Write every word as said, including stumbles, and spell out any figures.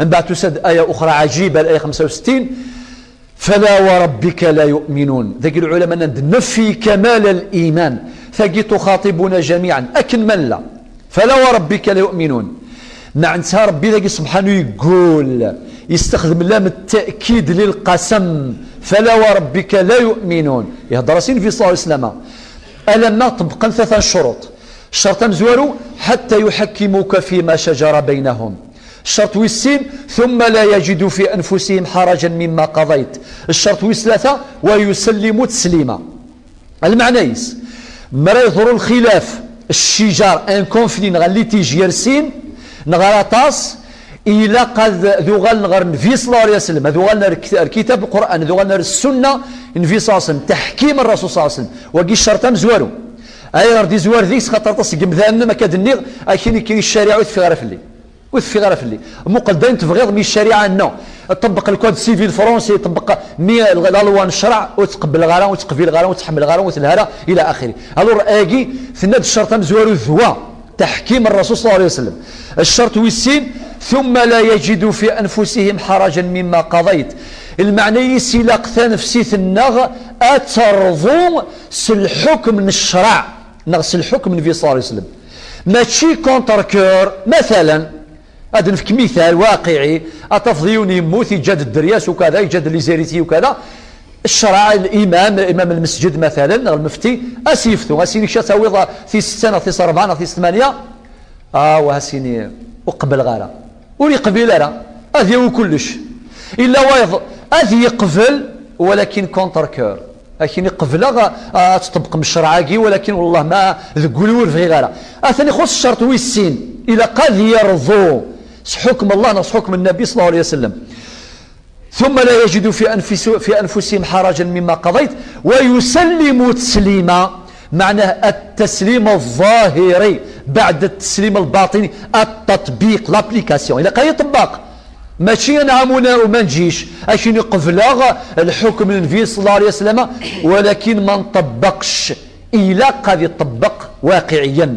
Mbeɛd tusa-d aya uxra ɛjiba, laya xemsa u settin: فلا وربك لا يؤمنون. Dagi lɛulama nnan-d: نفي كمال الإيمان. Tagi تخاطبنا جميعا, akken ma nella. فلا وربك لا يؤمنون. Meɛna Rebbi dagi subḥanu yeggul, yestexdem لام التأكيد للقسم. فلا وربك لا يؤمنون. Ihedder-as i Nnbi صلى الله عليه وسلم. Alamma ṭebbqen tlata n ccuruṭ. Ccerṭ amezwaru: حتى يحكموك فيما شجر بينهم. Ccerṭ wis sin: ثم لا يجدوا في أنفسهم حرجا مما قضيت. Ccerṭ wis tlata: ويسلموا تسليما. Lmeɛna-is, mi ara yeḍru lxilaf, ccijar, un conflit neɣ litige gar sin neɣ ar aṭas, ilaq ad, ad uɣalen ɣer Nnbi صلى الله عليه وسلم, ad uɣalen ar k-, ar kitab Lqur'an, ad uɣalen ar ssunna n Nnbi صلى الله عليه وسلم, teḥkim n Rasul صلى الله عليه وسلم. Wagi ccerṭ amezwaru. Ayɣer d-izwar deg-s? Xaṭer aṭas n yemdanen, am akka d-nniɣ, akin ikker i ccariɛa ur teffiɣ ara fell-i. Ur teffiɣ ara fell-i. Muqel d ayen tebɣiḍ, mi ccariɛa, non. Ṭebbeq le code civil français, ṭebbeq mi la loi n ccreɛ, ur ttqebbleɣ ara, ur ttqbileɣ ara, ur ttḥemmleɣ ara, ur telha ara, ila axiri. Alors, ayagi, tenna-d ccerṭ amezwaru d wa, teḥkim n Rasul صلى الله عليه وسلم. Ccerṭ wis sin: ثم لا يجدوا في أنفسهم حرجا مما قضيت. Lmeɛna-is, ilaq tanefsit-nneɣ ad terḍu s lḥukm n ccreɛ neɣ s lḥukm n Nnbi صلى الله عليه وسلم. Mačči contre cœur. Matalan, ad nefk mital waqiɛi, ad tafeḍ yiwen yemmut, yeǧǧa-d dderya-s ukada, yeǧǧa-d les héritiers ukada, ccreɛ, limam, imam lmesǧid matalan, neɣ lmefti, ad s-yeftu, ad s-yini: "Kečč ad tawiḍ tis setta neɣ tis rebɛa neɣ tis tmanya." Ah, wah, ad s-yini: "Ur qebbleɣ ara." Ur yeqbil ara, ad yawi kullec. Illa wayeḍ ad yeqbel, walakin contre cœur. Akin qebleɣ, a, ad tṭebbqem ccreɛ-agi, walakin wallah ma deg wul ur bɣiɣ ara. Atan ixuṣ ccerṭ wis sin, ilaq ad yerḍu s ḥukm Allah neɣ s ḥukm Nnabi صلى الله عليه وسلم. ثم لا يجدوا في أنفس-، في أنفسهم حرجا مما قضيت ويسلموا تسليما. معناه التسليم الظاهري بعد التسليم الباطني، التطبيق، l'application. Ilaq ad yeṭṭebbeq. Mačči anɛam u ma nǧic, akin qebleɣ lḥukm n Nnbi صلى الله عليه وسلم, walakin ma nṭebbqec, ilaq ad iṭṭebbeq waqiɛiyyan.